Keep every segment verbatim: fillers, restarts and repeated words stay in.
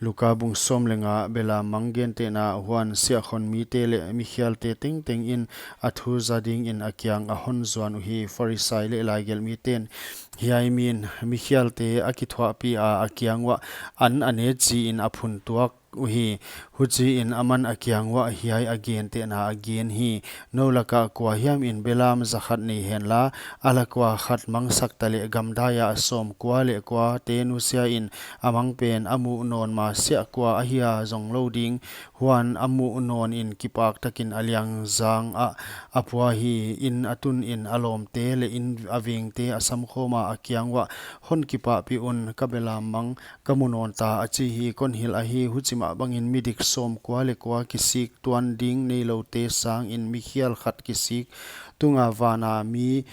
Luka bung sawm leh nga. Belam mang gentehna. Huan siahkhon mite leh mikhialte tengteng in a thu za dingin a kiang a hon zuan uhi. Pharisai leh laigelhmiten hiai min mikhialte a kithuahpih a, a kiang uah an a ne chiin a phun tuak uhi. Huchiin aman a kiang uah hiai a gentehna a gen hi: Nou laka kua hiamin belam za khat nei henla, a lak ua khat mang sak taleh, gamdai ah sawmkua leh kuate nusiain a mang pen a muh nawn masiah kua ahia zong lou ding? Huan a muh nawnin kipak takin a liangzang ah a pua hi. In a tunin a lawmte leh in a vengte a samkhawma, a kiang uah, Hon kipahpih un, ka belam mang ka mu nawn ta, a chi hi. Kon hilh ahi, huchimah bangin midik sawmkua leh kua kisik tuan ding neiloute sangin mikhial khat kisik tunga vana mi,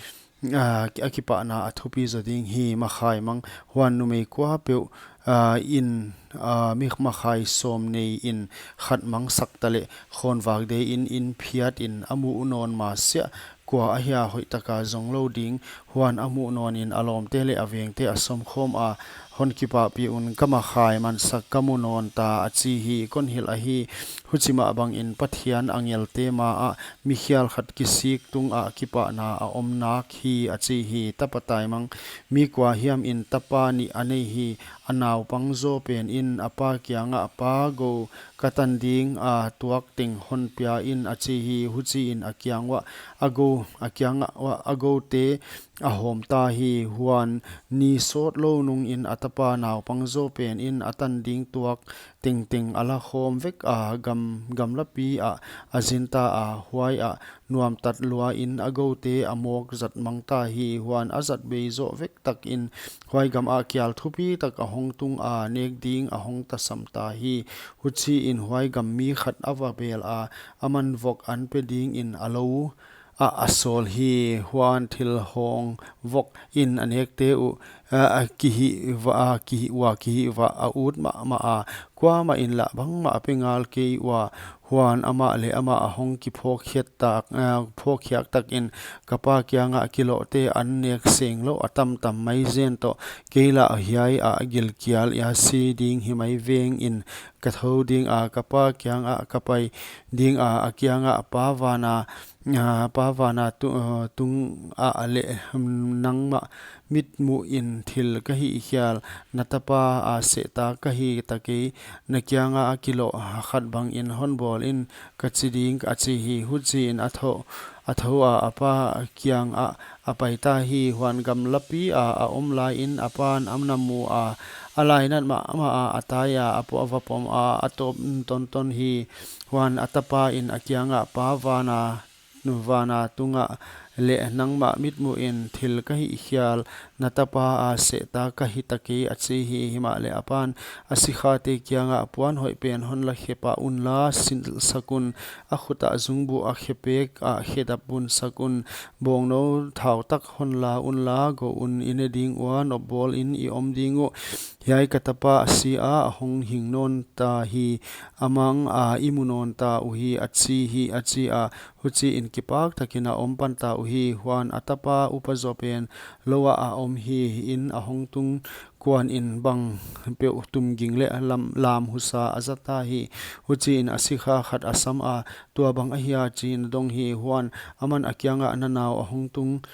a, a kipahna a thupi zaw ding hi. Makhai mang. Huan numei kuapeuh, a, in, a, mi makhai sawm neiin khat mang sak taleh, khawnvak deiin in phiatin a muh nawn masiah kua ahia hoihtaka zong lou ding? Huan a muh nawnin a lawmte leh a vengte a samkhawma, Hon kipahpih un, ka makhai mansak ka mu nawn ta, a chi hi. Kon hilh ahi, huchimah bangin Pathian angelte maah mikhial khat kisik tungah kipahna a om nak hi, a chi hi. Tapa tai mang. Mi kua hiamin tapa nih a nei hi. A naupang zaw penin a pa kiangah, Pa, gou ka tan dinga tuak teng hon pia in, a chi hi. Huchiin a kiang uah a gou, a kiang uah a goute a hawm ta hi. Huan ni sawt lou nungin a tapa naupang zaw penin a tan ding tuak tengteng a la khawm vek a, gam, gamlapi ah a zin ta a, huaiah nuamtat luain a goute a mawk zat mang ta hi. Huan a zat bei zawh vek takin huai gamah kial thupi tak a hong tung a, nek ding a hong tasam ta hi. Huchiin huai gam mi khat a va bel a, aman vok an pe dingin a lou ah a sawl hi. Huan thil hawng vok in a nekte uh, a, a kihih va, a kihih ua, kihih va a ut mahmah a, kuamah in lah bangmah a pe ngal kei ua. Huan amah leh amah a hong kiphawkkhiat tak, a, phawkkhiak takin, Ka pa kiangah kilawhte an nek seng lou a tamtam mai zen toh, kei lah hiai ah gilkial a si ding hi mai vengin ka thou dinga, ka pa kiangah ka pai dinga, a kiangah, Pa vana, a, Pa vana tu, a, tungah leh, hmm, nangmah mitmuhin thil ka hihkhial na tapa a sehta ka hi ta kei, na kianga a kilawh khat bangin hon bawl in ka chi ding, a chi hi. Huchiin a thou, a thou a, a pa kiangah a pai ta hi. Huan gamlapi a a om laiin a pan a na mu a, a lainat mahmah a, a tai a, a po, a va pom a, a tawp tonton hi. Huan a tapain a kiangah, Pa vana, vana tungah leh nangmah mitmuhin thil ka hihkhial na tapa a sehta ka hi ta kei, a chi hi. Himahleh a pan a sikhate kiangah, Puan hoih pen hon la khe pah unla, silh sak un, a khutah zungbuh a khe pek ah khedap bun sak un, bawngnou thau tak hon la unla, gou un, i ne ding ua, nop bawlin i om ding uh. Hiai ka tapa a si a, a hong hing nawn ta hi, a mang a i mu nawn ta uhi, a chi hi, a chi a. Huchiin kipak takin a om pan ta uhi. Huan a tapa upa zaw pen lou ah a om hi. In a hong tung kuanin bang peuh tum ging leh lam, lam husa a za ta hi. Huchiin a sikha khat a sam a, Tua bang ahia? chiin a dong hi. Huan aman a kiangah, Na nau a hong tung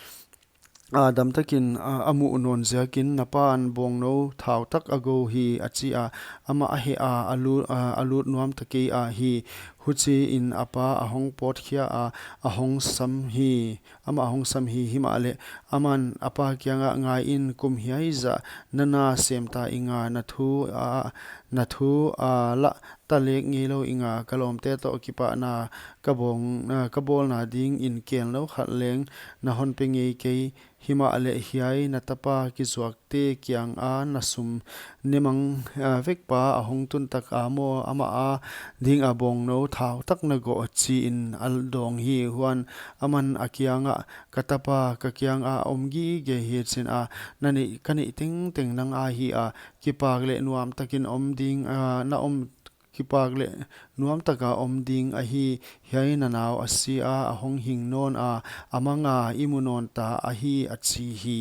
a, dam takin a, a muh nawn ziakin na pan bawngnou thau tak a gou hi, a chi a. Amah a heh a, a lu-, a, a lut nuam ta kei a hi. Huchiin a pa a hong pawtkhia a, a hong sam hi. Amah a hong sam hi. Himahleh aman a pa kiangah, Ngaiin, kum hiai zah na na sem ta inga, na thu a, na thu a lah ta lek ngeilou inga, ka lawmte toh kipahna ka bawng, a, ka bawlna dingin kelnou khat leng na hon pe ngei kei. Himahleh hiai na tapa kizuakte kianga na sum ne mang, a, vekpa a hong tun tak a maw, amah a dinga bawngnou thau tak na gou, chiin a dawng hi. Huan aman a kiangah, Ka tapa, ka kianga om gige hi, chin a, na neih, ka neih tengteng nang a hi a, kipak leh nuam takin om ding, a, na om, kipak leh nuam taka om ding ahi. Hiai na nau a si a, a hong hing nawn a, a mang a i mu nawn ta ahi, a chi hi.